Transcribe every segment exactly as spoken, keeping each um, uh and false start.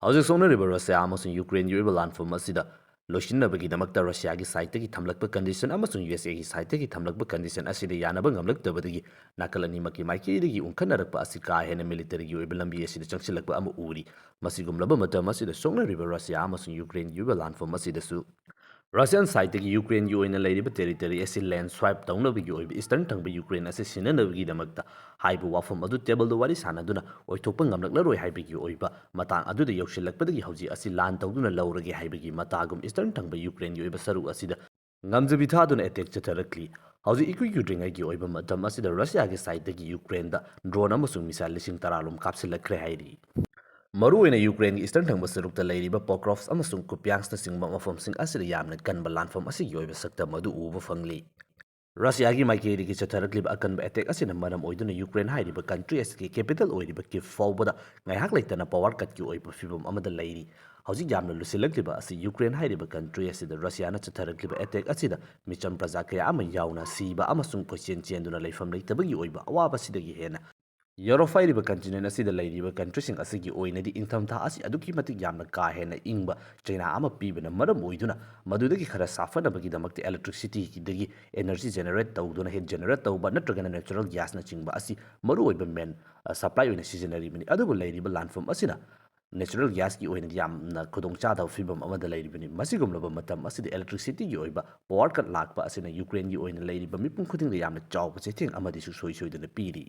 ꯍꯧꯖꯤꯛ ꯁꯣꯛꯅꯔꯤꯕ ꯔꯁꯤꯌꯥ ꯑꯃꯁꯨꯡ ꯌꯨꯀ꯭ꯔꯦꯟꯒꯤ ꯑꯣꯏꯕ ꯂꯥꯟꯐꯝ ꯑꯁꯤꯗ ꯂꯣꯏꯁꯤꯟꯅꯕꯒꯤꯗꯃꯛꯇ ꯔꯁꯤꯌꯥꯒꯤ ꯁꯥꯏꯠꯇꯒꯤ ꯊꯝꯂꯛꯄ ꯀꯟꯗꯤꯁꯟ ꯑꯃꯁꯨꯡ ꯌꯨ ꯑꯦꯁ ꯑꯦꯒꯤ ꯁꯥꯏꯠꯇꯒꯤ ꯊꯝꯂꯛꯄ ꯀꯟꯗꯤꯁꯟ ꯑꯁꯤꯗ ꯌꯥꯅꯕ ꯉꯝꯂꯛꯇꯕꯗꯒꯤ ꯅꯥꯀꯜ ꯑꯅꯤꯃꯛꯀꯤ ꯃꯥꯏꯀꯩꯗꯒꯤ ꯎꯪꯈꯠꯅꯔꯛꯄ ꯑꯁꯤ ꯀꯥ ꯍꯦꯟꯅ ꯃꯤꯂꯤꯇꯔꯤꯒꯤ ꯑꯣꯏꯕ ꯂꯝꯕꯤ ꯑꯁꯤꯗ ꯆꯪꯁꯤꯜꯂꯛꯄ ꯑꯃ ꯎꯔꯤ꯫ ꯃꯁꯤꯒꯨꯝꯂꯕ ꯃꯇꯝ ꯑꯁꯤꯗ ꯁꯣꯛꯅꯔꯤꯕ ꯔꯁꯤꯌꯥ ꯑꯃꯁꯨꯡ ꯌꯨꯀ꯭ꯔꯦꯟꯒꯤ ꯑꯣꯏꯕ ꯂꯥꯟꯐꯝ ꯑꯁꯤꯗꯁꯨ ꯔꯁꯤꯌꯥꯟ ꯁꯥꯏꯠꯇꯒꯤ ꯌꯨꯀ꯭ꯔꯦꯟꯒꯤ ꯑꯣꯏꯅ ꯂꯩꯔꯤꯕ ꯇꯦꯔꯤꯇꯣꯔꯤ ꯑꯁꯤ ꯂꯦꯟ ꯁ꯭ꯋꯥꯏꯞ ꯇꯧꯅꯕꯒꯤ ꯑꯣꯏꯕ ꯏꯁꯇꯔꯟ ꯊꯪꯕ ꯌꯨꯀ꯭ꯔꯦꯟ ꯑꯁꯤ ꯁꯤꯟꯅꯅꯕꯒꯤꯗꯃꯛꯇ ꯍꯥꯏꯕ ꯋꯥꯐꯝ ꯑꯗꯨ ꯇꯦꯕꯜꯗ ꯋꯥꯔꯤ ꯁꯥꯟꯅꯗꯨꯅ ꯑꯣꯏꯊꯣꯛꯄ ꯉꯝꯂꯛꯂꯔꯣꯏ ꯍꯥꯏꯕꯒꯤ ꯑꯣꯏꯕ ꯃꯇꯥꯡ ꯑꯗꯨꯗ ꯌꯧꯁꯤꯜꯂꯛꯄꯗꯒꯤ ꯍꯧꯖꯤꯛ ꯑꯁꯤ ꯂꯥꯟ ꯇꯧꯗꯨꯅ ꯂꯧꯔꯒꯦ ꯍꯥꯏꯕꯒꯤ ꯃꯇꯥꯒꯨꯝ ꯏꯁꯇꯔꯟ ꯊꯪꯕ ꯌꯨꯀ꯭ꯔꯦꯟꯒꯤ ꯑꯣꯏꯕ ꯁꯔꯨꯛ ꯑꯁꯤꯗ ꯉꯝꯖꯕꯤ ꯊꯥꯗꯨꯅ ꯑꯦꯇꯦꯛ ꯆꯠꯊꯔꯛꯂꯤ꯫ ꯍꯧꯖꯤꯛ ꯏꯀꯨꯏ ꯀꯨꯏꯗ꯭ꯔꯤꯉꯩꯒꯤ ꯑꯣꯏꯕ ꯃꯇꯝ ꯑꯁꯤꯗ ꯔꯁꯤꯌꯥꯒꯤ ꯁꯥꯏꯠꯇꯒꯤ ꯌꯨꯀ꯭ꯔꯦꯟꯗ ꯗ꯭ꯔꯣꯟ ꯑꯃꯁꯨꯡ ꯃꯤꯁꯥꯏꯜ ꯂꯤꯁꯤꯡ ꯇꯔꯥ ꯔꯣꯝ ꯀꯥꯞꯁꯤꯜꯂꯛꯈ꯭ꯔꯦ ꯍꯥꯏꯔꯤ꯫ ꯃꯔꯨꯑꯣꯏꯅ ꯌꯨꯀ꯭ꯔꯦꯟꯒꯤ ꯏꯁꯇꯔꯟ ꯊꯪꯕ ꯁꯔꯨꯛꯇ ꯂꯩꯔꯤꯕ ꯄꯣꯀ꯭ꯔꯣꯐꯁ ꯑꯃꯁꯨꯡ ꯀꯨꯄꯤꯌꯥꯟꯁꯅꯆꯤꯡꯕ ꯃꯐꯝꯁꯤꯡ ꯑꯁꯤꯗ ꯌꯥꯝꯅ ꯀꯟꯕ ꯂꯥꯟꯐꯝ ꯑꯁꯤꯒꯤ ꯑꯣꯏꯕ ꯁꯛꯇꯝ ꯑꯗꯨ ꯎꯕ ꯐꯪꯂꯤ꯫ ꯔꯁꯤꯌꯥꯒꯤ ꯃꯥꯏꯀꯩꯗꯒꯤ ꯆꯠꯊꯔꯛꯂꯤꯕ ꯑꯀꯟꯕ ꯑꯦꯇꯦꯛ ꯑꯁꯤꯅ ꯃꯔꯝ ꯑꯣꯏꯗꯨꯅ ꯌꯨꯀ꯭ꯔꯦꯟ ꯍꯥꯏꯔꯤꯕ ꯀꯟꯇ꯭ꯔꯤ ꯑꯁꯤꯒꯤ ꯀꯦꯄꯤꯇꯦꯜ ꯑꯣꯏꯔꯤꯕ ꯀꯤꯞ ꯐꯥꯎꯕꯗ ꯉꯥꯏꯍꯥꯛ ꯂꯩꯇꯅ ꯄꯋꯥꯔ ꯀꯠꯀꯤ ꯑꯣꯏꯕ ꯐꯤꯕꯝ ꯑꯃꯗ ꯂꯩꯔꯤ꯫ ꯍꯧꯖꯤꯛ ꯌꯥꯝꯅ ꯂꯨꯁꯤꯜꯂꯛꯂꯤꯕ ꯑꯁꯤ ꯌꯨꯀ꯭ꯔꯦꯟ ꯍꯥꯏꯔꯤꯕ ꯀꯟꯇ꯭ꯔꯤ ꯑꯁꯤꯗ ꯔꯁꯤꯌꯥꯅ ꯆꯠꯊꯔꯛꯂꯤꯕ ꯑꯦꯇꯦꯛ ꯑꯁꯤꯗ ꯃꯤꯆꯝ ꯄ꯭ꯔꯖꯥ ꯀꯌꯥ ꯑꯃ ꯌꯥꯎꯅ ꯁꯤꯕ ꯑꯃꯁꯨꯡ ꯀꯣꯏꯆꯦꯟ ꯆꯦꯟꯗꯨꯅ ꯂꯩꯐꯝ ꯂꯩꯇꯕꯒꯤ ꯑꯣꯏꯕ ꯑꯋꯥꯕ ꯑꯁꯤꯗꯒꯤ ꯍꯦꯟꯅ ꯌꯨꯔꯣꯞ ꯍꯥꯏꯔꯤꯕ ꯀꯟꯇꯤꯅꯦꯟ ꯑꯁꯤꯗ ꯂꯩꯔꯤꯕ ꯀꯟꯇ꯭ꯔꯤꯁꯤꯡ ꯑꯁꯤꯒꯤ ꯑꯣꯏꯅꯗꯤ ꯏꯪꯊꯝꯊꯥ ꯑꯁꯤ ꯑꯗꯨꯛꯀꯤ ꯃꯇꯤꯛ ꯌꯥꯝꯅ ꯀꯥ ꯍꯦꯟꯅ ꯏꯪꯕ ꯆꯩꯅꯥ ꯑꯃ ꯄꯤꯕꯅ ꯃꯔꯝ ꯑꯣꯏꯗꯨꯅ ꯃꯗꯨꯗꯒꯤ ꯈꯔ ꯁꯥꯐꯅꯕꯒꯤꯗꯃꯛꯇ ꯏꯂꯦꯛꯇ꯭ꯔꯤꯁꯤꯇꯤꯗꯒꯤ ꯑꯦꯅꯔꯖꯤ ꯖꯦꯅꯦꯔꯦꯠ ꯇꯧꯗꯨꯅ, ꯍꯤꯠ ꯖꯦꯅꯦꯔꯦꯠ ꯇꯧꯕ ꯅꯠꯇ꯭ꯔꯒꯅ ꯅꯦꯆꯔꯦꯜ ꯒ꯭ꯌꯥꯁꯅꯆꯤꯡꯕ ꯑꯁꯤ ꯃꯔꯨꯑꯣꯏꯕ ꯃꯦꯟ ꯁꯄ꯭ꯂꯥꯏ ꯑꯣꯏꯅ ꯁꯤꯖꯤꯟꯅꯔꯤꯕꯅꯤ꯫ ꯑꯗꯨꯕꯨ ꯂꯩꯔꯤꯕ ꯂꯥꯟꯐꯝ ꯑꯁꯤꯅ ꯅꯦꯆꯔꯦꯜ ꯒ꯭ꯌꯥꯁꯀꯤ ꯑꯣꯏꯅꯗꯤ ꯌꯥꯝꯅ ꯈꯨꯗꯣꯡꯆꯥꯗꯕ ꯐꯤꯕꯝ ꯑꯃꯗ ꯂꯩꯔꯤꯕꯅꯤ꯫ ꯃꯁꯤꯒꯨꯝꯂꯕ ꯃꯇꯝ ꯑꯁꯤꯗ ꯏꯂꯦꯛꯇ꯭ꯔꯤꯁꯤꯇꯤꯒꯤ ꯑꯣꯏꯕ ꯄꯋꯥꯔ ꯀꯠ ꯂꯥꯛꯄ ꯑꯁꯤꯅ ꯌꯨꯀ꯭ꯔꯦꯟꯒꯤ ꯑꯣꯏꯅ ꯂꯩꯔꯤꯕ ꯃꯤꯄꯨꯝ ꯈꯨꯗꯤꯡꯗ ꯌꯥꯝꯅ ꯆꯥꯎꯕ ꯆꯩꯊꯦꯡ ꯑꯃꯗꯤ ꯁꯨꯡꯁꯣꯏ ꯁꯣꯏꯗꯅ ꯄꯤꯔꯤ꯫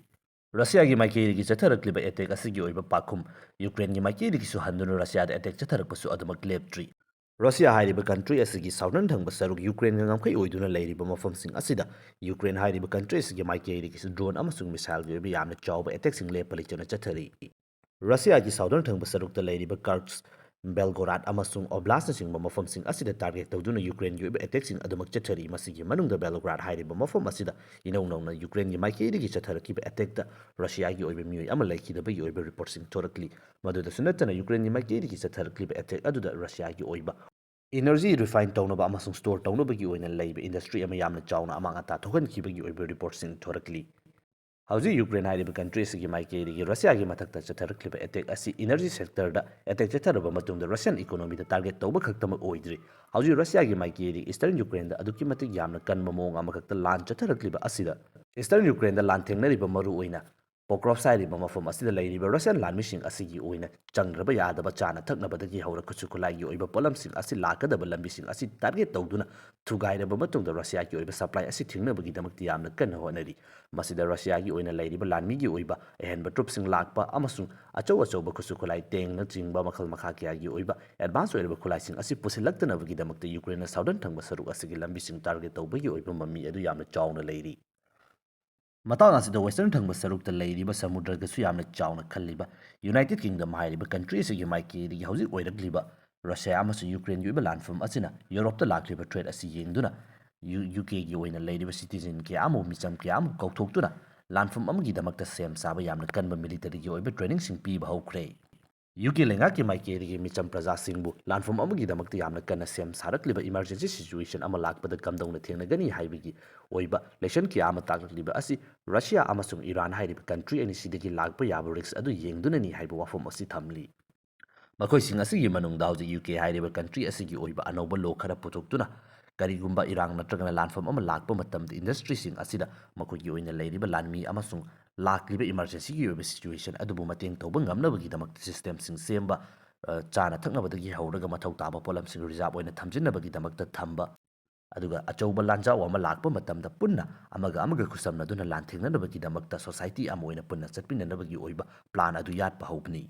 ꯔꯁꯤꯌꯥꯒꯤ ꯃꯥꯏꯀꯩꯗꯒꯤ ꯆꯠꯊꯔꯛꯂꯤꯕ ꯑꯦꯇꯦꯛ ꯑꯁꯤꯒꯤ ꯑꯣꯏꯕ ꯄꯥꯎꯈꯨꯝ ꯌꯨꯀ꯭ꯔꯦꯟꯒꯤ ꯃꯥꯏꯀꯩꯗꯒꯤꯁꯨ ꯍꯟꯗꯨꯅ ꯔꯁꯤꯌꯥꯗ ꯑꯦꯇꯦꯛ ꯆꯠꯊꯔꯛꯄꯁꯨ ꯑꯗꯨꯃꯛ ꯂꯦꯞꯇ꯭ꯔꯤ꯫ ꯔꯁꯤꯌꯥ ꯍꯥꯏꯔꯤꯕ ꯀꯟꯇ꯭ꯔꯤ ꯑꯁꯤꯒꯤ ꯁꯥꯎꯗꯔꯟ ꯊꯪꯕ ꯁꯔꯨꯛ ꯌꯨꯀ꯭ꯔꯦꯟꯒ ꯉꯝꯈꯩ ꯑꯣꯏꯗꯨꯅ ꯂꯩꯔꯤꯕ ꯃꯐꯝꯁꯤꯡ ꯑꯁꯤꯗ ꯌꯨꯀ꯭ꯔꯦꯟ ꯍꯥꯏꯔꯤꯕ ꯀꯟꯇ꯭ꯔꯤ ꯑꯁꯤꯒꯤ ꯃꯥꯏꯀꯩꯗꯒꯤꯁꯨ ꯗ꯭ꯔꯣꯟ ꯑꯃꯁꯨꯡ ꯃꯤꯁꯥꯏꯜꯒꯤ ꯑꯣꯏꯕ ꯌꯥꯝꯅ ꯆꯥꯎꯕ ꯑꯦꯇꯦꯛꯁꯤꯡ ꯂꯦꯞꯄ ꯂꯩꯇꯅ ꯆꯠꯊꯔꯤ꯫ ꯔꯁꯤꯌꯥꯒꯤ ꯁꯥꯎꯗꯔꯟ ꯊꯪꯕ ꯁꯔꯨꯛꯇ ꯂꯩꯔꯤꯕ ꯀꯔꯁ, ꯕꯦꯜꯒꯣꯔꯥꯗ ꯑꯃꯁꯨꯡ ꯑꯣꯕ꯭ꯂꯥꯁꯅꯆꯤꯡꯕ ꯃꯐꯝꯁꯤꯡ ꯑꯁꯤꯗ ꯇꯥꯔꯒꯦꯠ ꯇꯧꯗꯨꯅ ꯌꯨꯀ꯭ꯔꯦꯟꯒꯤ ꯑꯣꯏꯕ ꯑꯦꯇꯦꯛꯁꯤꯡ ꯑꯗꯨꯃꯛ ꯆꯠꯊꯔꯤ꯫ ꯃꯁꯤꯒꯤ ꯃꯅꯨꯡꯗ ꯕꯦꯜꯒꯣꯔꯥꯗ ꯍꯥꯏꯔꯤꯕ ꯃꯐꯝ ꯑꯁꯤꯗ ꯏꯅꯧ ꯅꯧꯅ ꯌꯨꯀ꯭ꯔꯦꯟꯒꯤ ꯃꯥꯏꯀꯩꯗꯒꯤ ꯆꯠꯊꯔꯛꯈꯤꯕ ꯑꯦꯇꯦꯛꯇ ꯔꯁꯤꯌꯥꯒꯤ ꯑꯣꯏꯕ ꯃꯤꯑꯣꯏ ꯑꯃ ꯂꯩꯈꯤꯗꯕꯒꯤ ꯑꯣꯏꯕ ꯔꯤꯄꯣꯔꯠꯁꯤꯡ ꯊꯣꯔꯛꯂꯤ꯫ ꯃꯗꯨꯗꯁꯨ ꯅꯠꯇꯅ ꯌꯨꯀ꯭ꯔꯦꯟꯒꯤ ꯃꯥꯏꯀꯩꯗꯒꯤ ꯆꯠꯊꯔꯛꯂꯤꯕ ꯑꯦꯇꯦꯛ ꯑꯗꯨꯗ ꯔꯁꯤꯌꯥꯒꯤ ꯑꯣꯏꯕ ꯏꯅꯔꯖꯤ ꯔꯤꯐꯥꯏꯟ ꯇꯧꯅꯕ ꯑꯃꯁꯨꯡ ꯁ꯭ꯇꯣꯔ ꯇꯧꯅꯕꯒꯤ ꯑꯣꯏꯅ ꯂꯩꯕ ꯏꯟꯗꯁꯇ꯭ꯔꯤ ꯑꯃ ꯌꯥꯝꯅ ꯆꯥꯎꯅ ꯑꯃꯥꯡ ꯑꯇꯥ ꯊꯣꯛꯍꯟꯈꯤꯕꯒꯤ ꯑꯣꯏꯕ ꯔꯤꯄꯣꯔꯠꯁꯤꯡ ꯊꯣꯔꯛꯂꯤ꯫ ꯍꯧꯖꯤꯛ ꯌꯨꯀ꯭ꯔꯦꯟ ꯍꯥꯏꯔꯤꯕ ꯀꯟꯇ꯭ꯔꯤ ꯑꯁꯤꯒꯤ ꯃꯥꯏꯀꯩꯗꯒꯤ ꯔꯁꯤꯌꯥꯒꯤ ꯃꯊꯛꯇ ꯆꯠꯊꯔꯛꯂꯤꯕ ꯑꯦꯇꯦꯛ ꯑꯁꯤ ꯏꯅꯔꯖꯤ ꯁꯦꯛꯇꯔꯗ ꯑꯦꯇꯦꯛ ꯆꯠꯊꯔꯕ ꯃꯇꯨꯡꯗ ꯔꯁꯤꯌꯥꯟ ꯏꯀꯣꯅꯣꯃꯤꯗ ꯇꯥꯔꯒꯦꯠ ꯇꯧꯕ ꯈꯛꯇꯃꯛ ꯑꯣꯏꯗ꯭ꯔꯤ꯫ ꯍꯧꯖꯤꯛ ꯔꯁꯤꯌꯥꯒꯤ ꯃꯥꯏꯀꯩꯗꯒꯤ ꯏꯁꯇꯔꯟ ꯌꯨꯀ꯭ꯔꯦꯟꯗ ꯑꯗꯨꯛꯀꯤ ꯃꯇꯤꯛ ꯌꯥꯝꯅ ꯀꯟꯕ ꯃꯑꯣꯡ ꯑꯃꯈꯛꯇ ꯂꯥꯟ ꯆꯠꯊꯔꯛꯂꯤꯕ ꯑꯁꯤꯗ ꯏꯁꯇꯔꯟ ꯌꯨꯀ꯭ꯔꯦꯟꯗ ꯂꯥꯟ ꯊꯦꯡꯅꯔꯤꯕ ꯃꯔꯨꯑꯣꯏꯅ ꯄꯣꯀ꯭ꯔꯣꯞꯁ ꯍꯥꯏꯔꯤꯕ ꯃꯐꯝ ꯑꯁꯤꯗ ꯂꯩꯔꯤꯕ ꯔꯁꯤꯌꯥꯟ ꯂꯥꯟꯃꯤꯁꯤꯡ ꯑꯁꯤꯒꯤ ꯑꯣꯏꯅ ꯆꯪꯗ꯭ꯔꯕ ꯌꯥꯗꯕ ꯆꯥꯅ ꯊꯛꯅꯕꯗꯒꯤ ꯍꯧꯔ ꯈꯨꯠꯁꯨ ꯈꯨꯠꯂꯥꯏꯒꯤ ꯑꯣꯏꯕ ꯄꯣꯠꯂꯝꯁꯤꯡ ꯑꯁꯤ ꯂꯥꯛꯀꯗꯕ ꯂꯝꯕꯤꯁꯤꯡ ꯑꯁꯤ ꯇꯥꯔꯒꯦꯠ ꯇꯧꯗꯨꯅ ꯊꯨꯒꯥꯏꯔꯕ ꯃꯇꯨꯡꯗ ꯔꯁꯤꯌꯥꯒꯤ ꯑꯣꯏꯕ ꯁꯄ꯭ꯂꯥꯏ ꯑꯁꯤ ꯊꯤꯡꯅꯕꯒꯤꯗꯃꯛꯇ ꯌꯥꯝꯅ ꯀꯟꯅ ꯍꯣꯠꯅꯔꯤ꯫ ꯃꯁꯤꯗ ꯔꯁꯤꯌꯥꯒꯤ ꯑꯣꯏꯅ ꯂꯩꯔꯤꯕ ꯂꯥꯟꯃꯤꯒꯤ ꯑꯣꯏꯕ ꯑꯍꯦꯟꯕ ꯇ꯭ꯔꯨꯞꯁꯤꯡ ꯂꯥꯛꯄ ꯑꯃꯁꯨꯡ ꯑꯆꯧ ꯑꯆꯧꯕ ꯈꯨꯠꯁꯨ ꯈꯨꯠꯂꯥꯏ ꯇꯦꯡꯅꯆꯤꯡꯕ ꯃꯈꯜ ꯃꯈꯥ ꯀꯌꯥꯒꯤ ꯑꯣꯏꯕ ꯑꯦꯗꯚꯥꯟꯁ ꯑꯣꯏꯔꯕ ꯈꯨꯠꯂꯥꯏꯁꯤꯡ ꯑꯁꯤ ꯄꯨꯁꯤꯜꯂꯛꯇꯅꯕꯒꯤꯗꯃꯛꯇ ꯌꯨꯀ꯭ꯔꯦꯟꯅ ꯁꯥꯎꯗꯔꯟ ꯊꯪꯕ ꯁꯔꯨꯛ ꯑꯁꯤꯒꯤ ꯂꯝꯕꯤꯁꯤꯡ ꯇꯥꯔꯒꯦꯠ ꯇꯧꯕꯒꯤ ꯑꯣꯏꯕ ꯃꯃꯤ ꯑꯗꯨ ꯌꯥꯝꯅ ꯆꯥꯎꯅ ꯂꯩꯔꯤ꯫ ꯃꯇꯥꯡ ꯑꯁꯤꯗ ꯋꯦꯁꯇꯔꯟ ꯊꯪꯕ ꯁꯔꯨꯛꯇ ꯂꯩꯔꯤꯕ ꯁꯃꯨꯗ꯭ꯔꯒꯁꯨ ꯌꯥꯝꯅ ꯆꯥꯎꯅ ꯈꯜꯂꯤꯕ ꯌꯨꯅꯥꯏꯇꯦꯗ ꯀꯤꯡꯗꯝ ꯍꯥꯏꯔꯤꯕ ꯀꯟꯇ꯭ꯔꯤ ꯑꯁꯤꯒꯤ ꯃꯥꯏꯀꯩꯗꯒꯤ ꯍꯧꯖꯤꯛ ꯑꯣꯏꯔꯛꯂꯤꯕ ꯔꯁꯤꯌꯥ ꯑꯃꯁꯨꯡ ꯌꯨꯀ꯭ꯔꯦꯟꯒꯤ ꯑꯣꯏꯕ ꯂꯥꯟꯐꯝ ꯑꯁꯤꯅ ꯌꯨꯔꯣꯞꯇ ꯂꯥꯛꯂꯤꯕ ꯊ꯭ꯔꯦꯠ ꯑꯁꯤ ꯌꯦꯡꯗꯨꯅ ꯌꯨ-, ꯌꯨ ꯀꯦꯒꯤ ꯑꯣꯏꯅ ꯂꯩꯔꯤꯕ ꯁꯤꯇꯤꯖꯦꯟ ꯀꯌꯥ ꯑꯃꯕꯨ, ꯃꯤꯆꯝ ꯀꯌꯥ ꯑꯃꯕꯨ ꯀꯧꯊꯣꯛꯇꯨꯅ ꯂꯥꯟꯐꯝ ꯑꯃꯒꯤꯗꯃꯛꯇ ꯁꯦꯝ ꯁꯥꯕ ꯌꯥꯝꯅ ꯀꯟꯕ ꯃꯤꯂꯤꯇꯔꯤꯒꯤ ꯑꯣꯏꯕ ꯇ꯭ꯔꯦꯅꯤꯡꯁꯤꯡ ꯄꯤꯕ ꯍꯧꯈ꯭ꯔꯦ꯫ ꯌꯨ ꯀꯦ ꯂꯩꯉꯥꯛꯀꯤ ꯃꯥꯏꯀꯩꯗꯒꯤ ꯃꯤꯆꯝ ꯄ꯭ꯔꯖꯥꯁꯤꯡꯕꯨ ꯂꯥꯟꯐꯝ ꯑꯃꯒꯤꯗꯃꯛꯇ ꯌꯥꯝꯅ ꯀꯟꯅ ꯁꯦꯝ ꯁꯥꯔꯛꯂꯤꯕ ꯏꯃꯔꯖꯦꯟꯁꯤ ꯁꯤꯆꯨꯋꯦꯁꯟ ꯑꯃ ꯂꯥꯛꯄꯗ ꯀꯝꯗꯧꯅ ꯊꯦꯡꯅꯒꯅꯤ ꯍꯥꯏꯕꯒꯤ ꯑꯣꯏꯕ ꯂꯦꯁꯟ ꯀꯌꯥ ꯑꯃ ꯇꯥꯛꯂꯛꯂꯤꯕ ꯑꯁꯤ ꯔꯁꯤꯌꯥ ꯑꯃꯁꯨꯡ ꯏꯔꯥꯟ ꯍꯥꯏꯔꯤꯕ ꯀꯟꯇ꯭ꯔꯤ ꯑꯅꯤꯁꯤꯗꯒꯤ ꯂꯥꯛꯄ ꯌꯥꯕ ꯔꯤꯁꯛ ꯑꯗꯨ ꯌꯦꯡꯗꯨꯅꯅꯤ ꯍꯥꯏꯕ ꯋꯥꯐꯝ ꯑꯁꯤ ꯊꯝꯂꯤ꯫ ꯃꯈꯣꯏꯁꯤꯡ ꯑꯁꯤꯒꯤ ꯃꯅꯨꯡꯗ ꯍꯧꯖꯤꯛ ꯌꯨ ꯀꯦ ꯍꯥꯏꯔꯤꯕ ꯀꯟꯇ꯭ꯔꯤ ꯑꯁꯤꯒꯤ ꯑꯣꯏꯕ ꯑꯅꯧꯕ ꯂꯣ ꯈꯔ ꯄꯨꯊꯣꯛꯇꯨꯅ, ꯀꯔꯤꯒꯨꯝꯕ ꯏꯔꯥꯡ ꯅꯠꯇ꯭ꯔꯒꯅ ꯂꯥꯟꯐꯝ ꯑꯃ ꯂꯥꯛꯄ ꯃꯇꯝꯗ ꯏꯟꯗꯁꯇ꯭ꯔꯤꯁꯤꯡ ꯑꯁꯤꯗ ꯃꯈꯣꯏꯒꯤ ꯑꯣꯏꯅ ꯂꯩꯔꯤꯕ ꯂꯥꯟꯃꯤ ꯑꯃꯁꯨꯡ ꯂꯥꯛꯂꯤꯕ ꯏꯃꯔꯖꯦꯟꯁꯤꯒꯤ ꯑꯣꯏꯕ ꯁꯤꯆꯨꯋꯦꯁꯟ ꯑꯗꯨꯕꯨ ꯃꯇꯦꯡ ꯇꯧꯕ ꯉꯝꯅꯕꯒꯤꯗꯃꯛꯇ ꯁꯤꯁꯇꯦꯝꯁꯤꯡ ꯁꯦꯝꯕ, ꯑ, ꯆꯥꯅ ꯊꯛꯅꯕꯗꯒꯤ ꯍꯧꯔꯒ ꯃꯊꯧ ꯇꯥꯕ ꯄꯣꯠꯂꯝꯁꯤꯡ ꯔꯤꯖꯥꯕ ꯑꯣꯏꯅ ꯊꯝꯖꯤꯟꯅꯕꯒꯤꯗꯃꯛꯇ ꯊꯝꯕ, ꯑꯗꯨꯒ ꯑꯆꯧꯕ ꯂꯥꯟꯖꯥꯎ ꯑꯃ ꯂꯥꯛꯄ ꯃꯇꯝꯗ ꯄꯨꯟꯅ ꯑꯃꯒ ꯑꯃꯒ ꯈꯨꯠꯁꯝꯅꯗꯨꯅ ꯂꯥꯟꯊꯦꯡꯅꯅꯕꯒꯤꯗꯃꯛꯇ ꯁꯣꯁꯥꯏꯇꯤ ꯑꯃ ꯑꯣꯏꯅ ꯄꯨꯟꯅ ꯆꯠꯃꯤꯟꯅꯅꯕꯒꯤ ꯑꯣꯏꯕ ꯄ꯭ꯂꯥꯟ ꯑꯗꯨ ꯌꯥꯠꯄ ꯍꯧꯕꯅꯤ꯫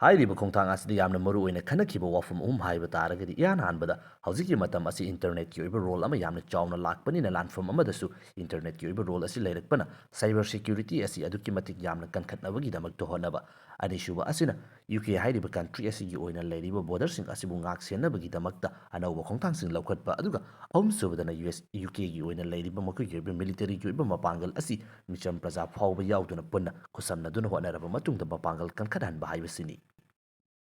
ꯍꯥꯏꯔꯤꯕ ꯈꯣꯡꯊꯥꯡ ꯑꯁꯤꯗ ꯌꯥꯝꯅ ꯃꯔꯨ ꯑꯣꯏꯅ ꯈꯟꯅꯈꯤꯕ ꯋꯥꯐꯝ ꯑꯍꯨꯝ ꯍꯥꯏꯕ ꯇꯥꯔꯒꯗꯤ, ꯏꯍꯥꯟ ꯍꯥꯟꯕꯗ ꯍꯧꯖꯤꯛꯀꯤ ꯃꯇꯝ ꯑꯁꯤ ꯏꯟꯇꯔꯅꯦꯠꯀꯤ ꯑꯣꯏꯕ ꯔꯣꯜ ꯑꯃ ꯌꯥꯝꯅ ꯆꯥꯎꯅ ꯂꯥꯛꯄꯅꯤꯅ, ꯂꯥꯟꯐꯝ ꯑꯃꯗꯁꯨ ꯏꯟꯇꯔꯅꯦꯠꯀꯤ ꯑꯣꯏꯕ ꯔꯣꯜ ꯑꯁꯤ ꯂꯩꯔꯛꯄꯅ ꯁꯥꯏꯕꯔ ꯁꯦꯀ꯭ꯌꯨꯔꯤꯇꯤ ꯑꯁꯤ ꯑꯗꯨꯛꯀꯤ ꯃꯇꯤꯛ ꯌꯥꯝꯅ ꯀꯟꯈꯠꯅꯕꯒꯤꯗꯃꯛꯇ ꯍꯣꯠꯅꯕ꯫ ꯑꯅꯤꯁꯨꯕ ꯑꯁꯤꯅ ꯌꯨ ꯀꯦ ꯍꯥꯏꯔꯤꯕ ꯀꯟꯇ꯭ꯔꯤ ꯑꯁꯤꯒꯤ ꯑꯣꯏꯅ ꯂꯩꯔꯤꯕ ꯕꯣꯔꯗꯔꯁꯤꯡ ꯑꯁꯤꯕꯨ ꯉꯥꯛ ꯁꯦꯟꯅꯕꯒꯤꯗꯃꯛꯇ ꯑꯅꯧꯕ ꯈꯣꯡꯊꯥꯡꯁꯤꯡ ꯂꯧꯈꯠꯄ꯫ ꯑꯗꯨꯒ ꯑꯍꯨꯝꯁꯨꯕꯗꯅ ꯌꯨ ꯑꯦꯁ, ꯌꯨ ꯀꯦꯒꯤ ꯑꯣꯏꯅ ꯂꯩꯔꯤꯕ ꯃꯈꯣꯏꯒꯤ ꯑꯣꯏꯕ ꯃꯤꯂꯤꯇꯔꯤꯒꯤ ꯑꯣꯏꯕ ꯃꯄꯥꯡꯒꯜ ꯑꯁꯤ ꯃꯤꯆꯝ ꯄ꯭ꯔꯖꯥ ꯐꯥꯎꯕ ꯌꯥꯎꯗꯨꯅ ꯄꯨꯟꯅ ꯈꯨꯠꯁꯝꯅꯗꯨꯅ ꯍꯣꯠꯅꯔꯕ ꯃꯇꯨꯡꯗ ꯃꯄꯥꯡꯒꯜ ꯀꯟꯈꯠꯍꯟꯕ ꯍꯥꯏꯕꯁꯤꯅꯤ꯫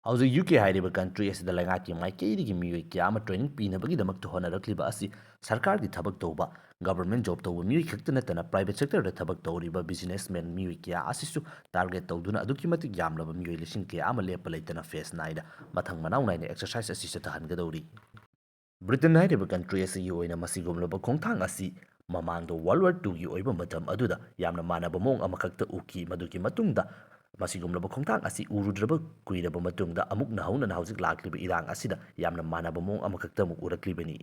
ꯍꯧꯖꯤꯛ ꯌꯨ ꯀꯦ ꯍꯥꯏꯔꯤꯕ ꯀꯟꯇ꯭ꯔꯤ ꯑꯁꯤꯗ ꯂꯩꯉꯥꯛꯀꯤ ꯃꯥꯏꯀꯩꯗꯒꯤ ꯃꯤꯑꯣꯏ ꯀꯌꯥ ꯑꯃ ꯇ꯭ꯔꯦꯅꯤꯡ ꯄꯤꯅꯕꯒꯤꯗꯃꯛꯇ ꯍꯣꯠꯅꯔꯛꯂꯤꯕ ꯑꯁꯤ ꯁꯔꯀꯥꯔꯒꯤ ꯊꯕꯛ ꯇꯧꯕ, ꯒꯚꯔꯟꯃꯦꯟ ꯖꯣꯕ ꯇꯧꯕ ꯃꯤꯑꯣꯏ ꯈꯛꯇ ꯅꯠꯇꯅ ꯄ꯭ꯔꯥꯏꯚꯦꯠ ꯁꯦꯛꯇꯔꯗ ꯊꯕꯛ ꯇꯧꯔꯤꯕ ꯕꯤꯖꯤꯅꯦꯁꯃꯦꯟ ꯃꯤꯑꯣꯏ ꯀꯌꯥ ꯑꯁꯤꯁꯨ ꯇꯥꯔꯒꯦꯠ ꯇꯧꯗꯨꯅ ꯑꯗꯨꯛꯀꯤ ꯃꯇꯤꯛ ꯌꯥꯝꯂꯕ ꯃꯤꯑꯣꯏ ꯂꯤꯁꯤꯡ ꯀꯌꯥ ꯑꯃ ꯂꯦꯞꯄ ꯂꯩꯇꯅ ꯐꯦꯁ ꯅꯥꯏꯅ ꯃꯊꯪ ꯃꯅꯥꯎ ꯅꯥꯏꯅ ꯑꯦꯛꯁꯔꯁꯥꯏꯁ ꯑꯁꯤ ꯆꯠꯊꯍꯟꯒꯗꯧꯔꯤ꯫ ꯕ꯭ꯔꯤꯇꯦꯟ ꯍꯥꯏꯔꯤꯕ ꯀꯟꯇ꯭ꯔꯤ ꯑꯁꯤꯒꯤ ꯑꯣꯏꯅ ꯃꯁꯤꯒꯨꯝꯂꯕ ꯈꯣꯡꯊꯥꯡ ꯑꯁꯤ ꯃꯃꯥꯡꯗ ꯋꯥꯔꯜ ꯋꯥꯔ ꯇꯨꯒꯤ ꯑꯣꯏꯕ ꯃꯇꯝ ꯑꯗꯨꯗ ꯌꯥꯝꯅ ꯃꯥꯟꯅꯕ ꯃꯑꯣꯡ ꯑꯃꯈꯛꯇ ꯎꯈꯤ꯫ ꯃꯗꯨꯒꯤ ꯃꯇꯨꯡꯗ ꯃꯁꯤꯒꯨꯝꯂꯕ ꯈꯣꯡꯊꯥꯡ ꯑꯁꯤ ꯎꯔꯨꯗ꯭ꯔꯕ ꯀꯨꯏꯔꯕ ꯃꯇꯨꯡꯗ ꯑꯃꯨꯛ ꯅꯧꯍꯧꯅꯅ ꯍꯧꯖꯤꯛ ꯂꯥꯛꯂꯤꯕ ꯏꯔꯥꯡ ꯑꯁꯤꯗ ꯌꯥꯝꯅ ꯃꯥꯟꯅꯕ ꯃꯑꯣꯡ ꯑꯃꯈꯛꯇ ꯑꯃꯨꯛ ꯎꯔꯛꯂꯤꯕꯅꯤ꯫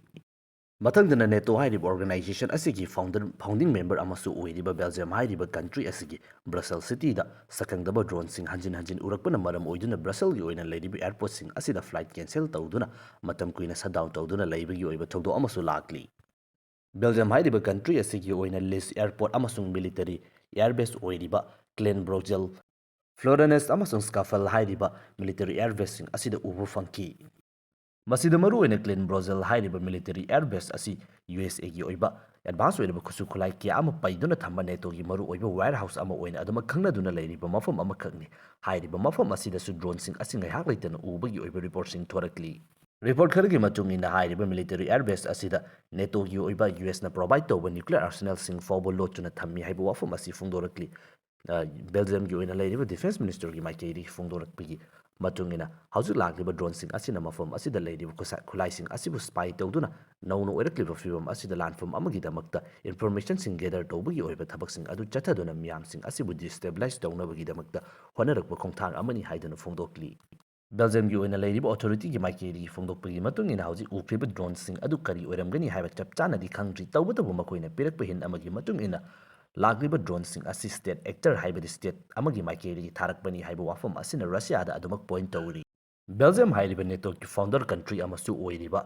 ꯃꯊꯪꯗꯅ ꯅꯦꯇꯣ ꯍꯥꯏꯔꯤꯕ ꯑꯣꯔꯒꯅꯥꯏꯖꯦꯁꯟ ꯑꯁꯤꯒꯤ ꯐꯥꯎꯟꯗꯔ, ꯐꯥꯎꯟꯗꯤꯡ ꯃꯦꯝꯕꯔ ꯑꯃꯁꯨ ꯑꯣꯏꯔꯤꯕ ꯕꯦꯜꯖꯤꯌꯝ ꯍꯥꯏꯔꯤꯕ ꯀꯟꯇ꯭ꯔꯤ ꯑꯁꯤꯒꯤ ꯕ꯭ꯔꯁꯦꯜ ꯁꯤꯇꯤꯗ ꯁꯛꯈꯪꯗꯕ ꯗ꯭ꯔꯣꯟꯁꯤꯡ ꯍꯟꯖꯤꯟ ꯍꯟꯖꯤꯟ ꯎꯔꯛꯄꯅ ꯃꯔꯝ ꯑꯣꯏꯗꯨꯅ ꯕ꯭ꯔꯁꯦꯜꯒꯤ ꯑꯣꯏꯅ ꯂꯩꯔꯤꯕ ꯑꯦꯌꯔꯄꯣꯔꯠꯁꯤꯡ ꯑꯁꯤꯗ ꯐ꯭ꯂꯥꯏꯠ ꯀꯦꯟꯁꯦꯜ ꯇꯧꯗꯨꯅ ꯃꯇꯝ ꯀꯨꯏꯅ ꯁꯠ ꯗꯥꯎꯟ ꯇꯧꯗꯨꯅ ꯂꯩꯕꯒꯤ ꯑꯣꯏꯕ ꯊꯧꯗꯣꯛ ꯑꯃꯁꯨ ꯂꯥꯛꯂꯤ꯫ ꯕꯦꯜꯖꯤꯌꯝ ꯍꯥꯏꯔꯤꯕ ꯀꯟꯇ꯭ꯔꯤ ꯑꯁꯤꯒꯤ ꯑꯣꯏꯅ ꯂꯤꯁ ꯑꯦꯌꯔꯄꯣꯔꯠ ꯑꯃꯁꯨꯡ ꯃꯤꯂꯤꯇꯔꯤ ꯑꯦꯌꯔꯕꯦꯁ ꯑꯣꯏꯔꯤꯕ ꯀ꯭ꯂꯦꯟ ꯕ꯭ꯔꯣꯖꯦꯜ, ꯐ꯭ꯂꯣꯔꯦꯅꯦꯁ ꯑꯃꯁꯨꯡ ꯁ꯭ꯀꯥꯐꯦꯜ ꯍꯥꯏꯔꯤꯕ ꯃꯤꯂꯤꯇꯔꯤ ꯑꯦꯌꯔꯕꯦꯁꯁꯤꯡ ꯑꯁꯤꯗ ꯎꯕ ꯐꯪꯈꯤ꯫ ꯃꯁꯤꯗ ꯃꯔꯨꯑꯣꯏꯅ ꯀ꯭ꯂꯦꯟ ꯕ꯭ꯔꯣꯖꯦꯜ ꯍꯥꯏꯔꯤꯕ ꯃꯤꯂꯤꯇꯔꯤ ꯑꯦꯌꯔꯕꯦꯁ ꯑꯁꯤ ꯌꯨ ꯑꯦꯁ ꯑꯦꯒꯤ ꯑꯣꯏꯕ ꯑꯦꯗꯚꯥꯟꯁ ꯑꯣꯏꯔꯕ ꯈꯨꯠꯁꯨ ꯈꯨꯠꯂꯥꯏ ꯀꯌꯥ ꯑꯃ ꯄꯩꯗꯨꯅ ꯊꯝꯕ ꯅꯦꯇꯣꯒꯤ ꯃꯔꯨꯑꯣꯏꯕ ꯋꯦꯌꯔ ꯍꯥꯎꯁ ꯑꯃ ꯑꯣꯏꯅ ꯑꯗꯨꯃꯛ ꯈꯪꯅꯗꯨꯅ ꯂꯩꯔꯤꯕ ꯃꯐꯝ ꯑꯃꯈꯛꯅꯤ꯫ ꯍꯥꯏꯔꯤꯕ ꯃꯐꯝ ꯑꯁꯤꯗꯁꯨ ꯗ꯭ꯔꯣꯟꯁꯤꯡ ꯑꯁꯤ ꯉꯥꯏꯍꯥꯛ ꯂꯩꯇꯅ ꯎꯕꯒꯤ ꯑꯣꯏꯕ ꯔꯤꯄꯣꯔꯠꯁꯤꯡ ꯊꯣꯔꯛꯂꯤ꯫ ꯔꯤꯄꯣꯔꯠ ꯈꯔꯒꯤ ꯃꯇꯨꯡ ꯏꯟꯅ ꯍꯥꯏꯔꯤꯕ ꯃꯤꯂꯤꯇꯔꯤ ꯑꯦꯌꯔꯕꯦꯁ ꯑꯁꯤꯗ ꯅꯦꯇꯣꯒꯤ ꯑꯣꯏꯕ ꯌꯨ ꯑꯦꯁꯅ ꯄ꯭ꯔꯣꯚꯥꯏꯗ ꯇꯧꯕ ꯅ꯭ꯌꯨꯀ꯭ꯂꯤꯌꯔ ꯑꯥꯔꯁꯦꯅꯦꯜꯁꯤꯡ ꯐꯥꯎꯕ ꯂꯣꯠꯇꯨꯅ ꯊꯝꯃꯤ ꯍꯥꯏꯕ ꯋꯥꯐꯝ ꯑꯁꯤ ꯐꯣꯡꯗꯣꯔꯛꯂꯤ꯫ ꯑ, ꯕꯦꯜꯖꯤꯌꯝꯒꯤ ꯑꯣꯏꯅ ꯂꯩꯔꯤꯕ ꯗꯤꯐꯦꯟꯁ ꯃꯤꯅꯤꯁꯇꯔꯒꯤ ꯃꯥꯏꯀꯩꯗꯒꯤ ꯐꯣꯡꯗꯣꯔꯛꯄꯒꯤ ꯃꯇꯨꯡ ꯏꯟꯅ ꯍꯧꯖꯤꯛ ꯂꯥꯛꯂꯤꯕ ꯗ꯭ꯔꯣꯟꯁꯤꯡ ꯑꯁꯤꯅ ꯃꯐꯝ ꯑꯁꯤꯗ ꯂꯩꯔꯤꯕ ꯈꯨꯠꯁꯥ-, ꯈꯨꯠꯂꯥꯏꯁꯤꯡ ꯑꯁꯤꯕꯨ ꯁ꯭ꯄꯥꯏ ꯇꯧꯗꯨꯅ ꯅꯧꯅ ꯑꯣꯏꯔꯛꯂꯤꯕ ꯐꯤꯕꯝ ꯑꯁꯤꯗ ꯂꯥꯟꯐꯝ ꯑꯃꯒꯤꯗꯃꯛꯇ ꯏꯟꯐꯣꯔꯃꯦꯁꯟꯁꯤꯡ ꯒꯦꯗꯔ ꯇꯧꯕꯒꯤ ꯑꯣꯏꯕ ꯊꯕꯛꯁꯤꯡ ꯑꯗꯨ ꯆꯠꯊꯗꯨꯅ ꯃꯤꯌꯥꯝꯁꯤꯡ ꯑꯁꯤꯕꯨ ꯗꯤꯁꯇꯦꯕꯤꯂꯥꯏꯁ ꯇꯧꯅꯕꯒꯤꯗꯃꯛꯇ ꯍꯣꯠꯅꯔꯛꯄ ꯈꯣꯡꯊꯥꯡ ꯑꯃꯅꯤ ꯍꯥꯏꯗꯨꯅ ꯐꯣꯡꯗꯣꯛꯂꯤ꯫ ꯕꯦꯜꯖꯤꯌꯝꯒꯤ ꯑꯣꯏꯅ ꯂꯩꯔꯤꯕ ꯑꯣꯊꯣꯔꯤꯇꯤꯒꯤ ꯃꯥꯏꯀꯩꯗꯒꯤ ꯐꯣꯡꯗꯣꯛꯄꯒꯤ ꯃꯇꯨꯡ ꯏꯟꯅ ꯍꯧꯖꯤꯛ ꯎꯈ꯭ꯔꯤꯕ ꯗ꯭ꯔꯣꯟꯁꯤꯡ ꯑꯗꯨ ꯀꯔꯤ ꯑꯣꯏꯔꯝꯒꯅꯤ ꯍꯥꯏꯕ ꯆꯞ ꯆꯥꯅꯗꯤ ꯈꯪꯗ꯭ꯔꯤ꯫ ꯇꯧꯕꯇꯕꯨ ꯃꯈꯣꯏꯅ ꯄꯤꯔꯛꯄ ꯍꯤꯟ ꯑꯃꯒꯤ ꯃꯇꯨꯡ ꯏꯟꯅ ꯂꯥꯛꯂꯤꯕ ꯗ꯭ꯔꯣꯟꯁꯤꯡ ꯑꯁꯤ ꯁ꯭ꯇꯦꯠ ꯑꯦꯛꯇꯔ ꯍꯥꯏꯕꯗꯤ ꯁ꯭ꯇꯦꯠ ꯑꯃꯒꯤ ꯃꯥꯏꯀꯩꯗꯒꯤ ꯊꯥꯔꯛꯄꯅꯤ ꯍꯥꯏꯕ ꯋꯥꯐꯝ ꯑꯁꯤꯅ ꯔꯁꯤꯌꯥꯗ ꯑꯗꯨꯃꯛ ꯄꯣꯏꯟꯠ ꯇꯧꯔꯤ꯫ ꯕꯦꯜꯖꯤꯌꯝ ꯍꯥꯏꯔꯤꯕ ꯅꯦꯇꯣꯒꯤ ꯐꯥꯎꯟꯗꯔ ꯀꯟꯇ꯭ꯔꯤ ꯑꯃꯁꯨ ꯑꯣꯏꯔꯤꯕ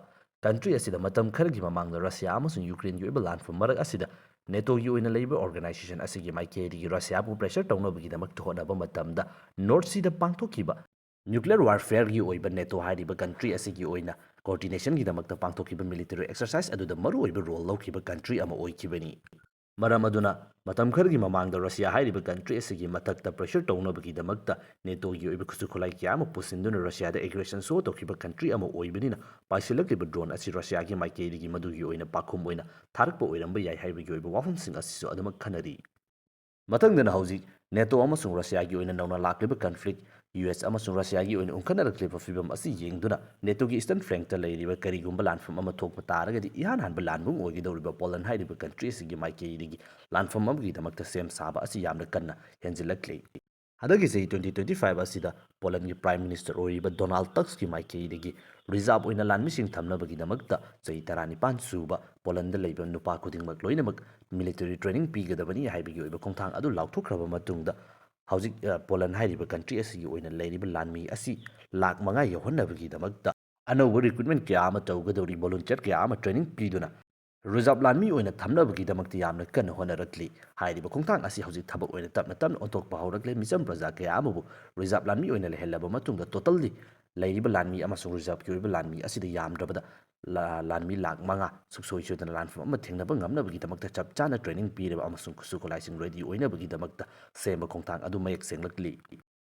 ꯀꯟꯇ꯭ꯔꯤ ꯑꯁꯤꯗ ꯃꯇꯝ ꯈꯔꯒꯤ ꯃꯃꯥꯡꯗ ꯔꯁꯤꯌꯥ ꯑꯃꯁꯨꯡ ꯌꯨꯀ꯭ꯔꯦꯟꯒꯤ ꯑꯣꯏꯕ ꯂꯥꯟꯐꯝ ꯃꯔꯛ ꯑꯁꯤꯗ ꯅꯦꯇꯣꯒꯤ ꯑꯣꯏꯅ ꯂꯩꯔꯤꯕ ꯑꯣꯔꯒꯅꯥꯏꯖꯦꯁꯟ ꯑꯁꯤꯒꯤ ꯃꯥꯏꯀꯩꯗꯒꯤ ꯔꯁꯤꯌꯥꯕꯨ ꯄ꯭ꯔꯦꯁꯔ ꯇꯧꯅꯕꯒꯤꯗꯃꯛꯇ ꯍꯣꯠꯅꯕ ꯃꯇꯝꯗ ꯅꯣꯔꯠ ꯁꯤꯗ ꯄꯥꯡꯊꯣꯛꯈꯤꯕ ꯅ꯭ꯌꯨꯀ꯭ꯂꯤꯌꯔ ꯋꯥꯔꯐꯦꯌꯔꯒꯤ ꯑꯣꯏꯕ ꯅꯦꯇꯣ ꯍꯥꯏꯔꯤꯕ ꯀꯟꯇ꯭ꯔꯤ ꯑꯁꯤꯒꯤ ꯑꯣꯏꯅ ꯀꯣꯑꯣꯔꯗꯤꯅꯦꯁꯟꯒꯤꯗꯃꯛꯇ ꯄꯥꯡꯊꯣꯛꯈꯤꯕ ꯃꯤꯂꯤꯇꯔꯤ ꯑꯦꯛꯁꯔꯁꯥꯏꯁ ꯑꯗꯨꯗ ꯃꯔꯨꯑꯣꯏꯕ ꯔꯣꯜ ꯂꯧꯈꯤꯕ ꯀꯟꯇ꯭ꯔꯤ ꯑꯃ ꯑꯣꯏꯈꯤꯕꯅꯤ꯫ ꯃꯔꯝ ꯑꯗꯨꯅ ꯃꯇꯝ ꯈꯔꯒꯤ ꯃꯃꯥꯡꯗ ꯔꯁꯤꯌꯥ ꯍꯥꯏꯔꯤꯕ ꯀꯟꯇ꯭ꯔꯤ ꯑꯁꯤꯒꯤ ꯃꯊꯛꯇ ꯄ꯭ꯔꯦꯁꯔ ꯇꯧꯅꯕꯒꯤꯗꯃꯛꯇ ꯅꯦꯇꯣꯒꯤ ꯑꯣꯏꯕ ꯈꯨꯠꯁꯨ ꯈꯨꯠꯂꯥꯏ ꯀꯌꯥ ꯑꯃ ꯄꯨꯁꯤꯟꯗꯨꯅ ꯔꯁꯤꯌꯥꯗ ꯑꯦꯒ꯭ꯔꯦꯁꯟ ꯁꯣ ꯇꯧꯈꯤꯕ ꯀꯟꯇ꯭ꯔꯤ ꯑꯃ ꯑꯣꯏꯕꯅꯤꯅ ꯄꯥꯏꯁꯤꯜꯂꯛꯂꯤꯕ ꯗ꯭ꯔꯣꯟ ꯑꯁꯤ ꯔꯁꯤꯌꯥꯒꯤ ꯃꯥꯏꯀꯩꯗꯒꯤ ꯃꯗꯨꯒꯤ ꯑꯣꯏꯅ ꯄꯥꯈꯨꯝ ꯑꯣꯏꯅ ꯊꯥꯔꯛꯄ ꯑꯣꯏꯔꯝꯕ ꯌꯥꯏ ꯍꯥꯏꯕꯒꯤ ꯑꯣꯏꯕ ꯋꯥꯐꯝꯁꯤꯡ ꯑꯁꯤꯁꯨ ꯑꯗꯨꯃꯛ ꯈꯟꯅꯔꯤ꯫ ꯃꯊꯪꯗꯅ ꯍꯧꯖꯤꯛ ꯅꯦꯇꯣ ꯑꯃꯁꯨꯡ ꯔꯁꯤꯌꯥꯒꯤ ꯑꯣꯏꯅ ꯅꯧꯅ ꯂꯥꯛꯂꯤꯕ ꯀꯟꯐ꯭ꯂꯤꯛ, ꯌꯨ ꯑꯦꯁ ꯑꯃꯁꯨꯡ ꯔꯁꯤꯌꯥꯒꯤ ꯑꯣꯏꯅ ꯎꯪꯈꯠꯅꯔꯛꯂꯤꯕ ꯐꯤꯕꯝ ꯑꯁꯤ ꯌꯦꯡꯗꯨꯅ ꯅꯦꯇꯣꯒꯤ ꯏꯁꯇꯔꯟ ꯐ꯭ꯂꯦꯡꯇ ꯂꯩꯔꯤꯕ ꯀꯔꯤꯒꯨꯝꯕ ꯂꯥꯟꯐꯝ ꯑꯃ ꯊꯣꯛꯄ ꯇꯥꯔꯒꯗꯤ ꯏꯍꯥꯟ ꯍꯥꯟꯕ ꯂꯥꯟꯕꯨꯡ ꯑꯣꯏꯒꯗꯧꯔꯤꯕ ꯄꯣꯂꯟ ꯍꯥꯏꯔꯤꯕ ꯀꯟꯇ꯭ꯔꯤ ꯑꯁꯤꯒꯤ ꯃꯥꯏꯀꯩꯗꯒꯤ ꯂꯥꯟꯐꯝ ꯑꯃꯒꯤꯗꯃꯛꯇ ꯁꯦꯝ ꯁꯥꯕ ꯑꯁꯤ ꯌꯥꯝꯅ ꯀꯟꯅ ꯍꯦꯟꯖꯤꯜꯂꯛꯂꯤ꯫ ꯍꯟꯗꯛꯀꯤ ꯆꯍꯤ ꯇ꯭ꯋꯦꯟꯇꯤ ꯇ꯭ꯋꯦꯟꯇꯤ ꯐꯥꯏꯚ ꯑꯁꯤꯗ ꯄꯣꯂꯟꯒꯤ ꯄ꯭ꯔꯥꯏꯝ ꯃꯤꯅꯤꯁꯇꯔ ꯑꯣꯏꯔꯤꯕ ꯗꯣꯅꯥꯜꯗ ꯇꯛꯁꯀꯤ ꯃꯥꯏꯀꯩꯗꯒꯤ ꯔꯤꯖꯥꯔꯚ ꯑꯣꯏꯅ ꯂꯥꯟꯃꯤꯁꯤꯡ ꯊꯝꯅꯕꯒꯤꯗꯃꯛꯇ ꯆꯍꯤ ꯇꯔꯥꯅꯤꯄꯥꯟ ꯁꯨꯕ ꯄꯣꯂꯟꯗ ꯂꯩꯕ ꯅꯨꯄꯥ ꯈꯨꯗꯤꯡꯃꯛ ꯂꯣꯏꯅꯃꯛ ꯃꯤꯂꯤꯇꯔꯤ ꯇ꯭ꯔꯦꯅꯤꯡ ꯄꯤꯒꯗꯕꯅꯤ ꯍꯥꯏꯕꯒꯤ ꯑꯣꯏꯕ ꯈꯣꯡꯊꯥꯡ ꯑꯗꯨ ꯂꯥꯎꯊꯣꯛꯈ꯭ꯔꯕ ꯃꯇꯨꯡꯗ, ꯍꯧꯖꯤꯛ, ꯑ, ꯄꯣꯂꯟ ꯍꯥꯏꯔꯤꯕ ꯀꯟꯇ꯭ꯔꯤ ꯑꯁꯤꯒꯤ ꯑꯣꯏꯅ ꯂꯩꯔꯤꯕ ꯂꯥꯟꯃꯤ ꯑꯁꯤ ꯂꯥꯛ ꯃꯉꯥ ꯌꯧꯍꯟꯅꯕꯒꯤꯗꯃꯛꯇ ꯑꯅꯧꯕ ꯔꯤꯀ꯭ꯔꯨꯠꯃꯦꯟ ꯀꯌꯥ ꯑꯃ ꯇꯧꯒꯗꯧꯔꯤ, ꯚꯣꯂꯨꯟꯇꯤꯌꯔ ꯀꯌꯥ ꯑꯃ ꯇ꯭ꯔꯦꯅꯤꯡ ꯄꯤꯗꯨꯅ ꯔꯤꯖꯥꯔꯚ ꯂꯥꯟꯃꯤ ꯑꯣꯏꯅ ꯊꯝꯅꯕꯒꯤꯗꯃꯛꯇ ꯌꯥꯝꯅ ꯀꯟꯅ ꯍꯣꯠꯅꯔꯛꯂꯤ꯫ ꯍꯥꯏꯔꯤꯕ ꯈꯣꯡꯊꯥꯡ ꯑꯁꯤ ꯍꯧꯖꯤꯛ ꯊꯕꯛ ꯑꯣꯏꯅ ꯇꯞꯅ ꯇꯞꯅ ꯑꯣꯟꯊꯣꯛꯄ ꯍꯧꯔꯛꯂꯦ꯫ ꯃꯤꯆꯝ ꯄ꯭ꯔꯖꯥ ꯀꯌꯥ ꯑꯃꯕꯨ ꯔꯤꯖꯥꯔꯚ ꯂꯥꯟꯃꯤ ꯑꯣꯏꯅ ꯂꯩꯍꯜꯂꯕ ꯃꯇꯨꯡꯗ ꯇꯣꯇꯜꯂꯤ ꯂꯩꯔꯤꯕ ꯂꯥꯟꯃꯤ ꯑꯃꯁꯨꯡ ꯔꯤꯖꯥꯔꯚꯀꯤ ꯑꯣꯏꯕ ꯂꯥꯟꯃꯤ ꯑꯁꯤꯗ ꯌꯥꯝꯗ꯭ꯔꯕꯗ ꯂꯥ-, ꯂꯥꯟꯃꯤ ꯂꯥꯛ ꯃꯉꯥ ꯁꯨꯡꯁꯣꯏ ꯁꯣꯏꯗꯅ ꯂꯥꯟꯐꯝ ꯑꯃ ꯊꯦꯡꯅꯕ ꯉꯝꯅꯕꯒꯤꯗꯃꯛꯇ ꯆꯞ ꯆꯥꯅ ꯇ꯭ꯔꯦꯅꯤꯡ ꯄꯤꯔꯕ ꯑꯃꯁꯨꯡ ꯈꯨꯠꯁꯨ ꯈꯨꯠꯂꯥꯏꯁꯤꯡ ꯔꯦꯗꯤ ꯑꯣꯏꯅꯕꯒꯤꯗꯃꯛꯇ ꯁꯦꯝꯕ ꯈꯣꯡꯊꯥꯡ ꯑꯗꯨ ꯃꯌꯦꯛ ꯁꯦꯡꯂꯛꯂꯤ꯫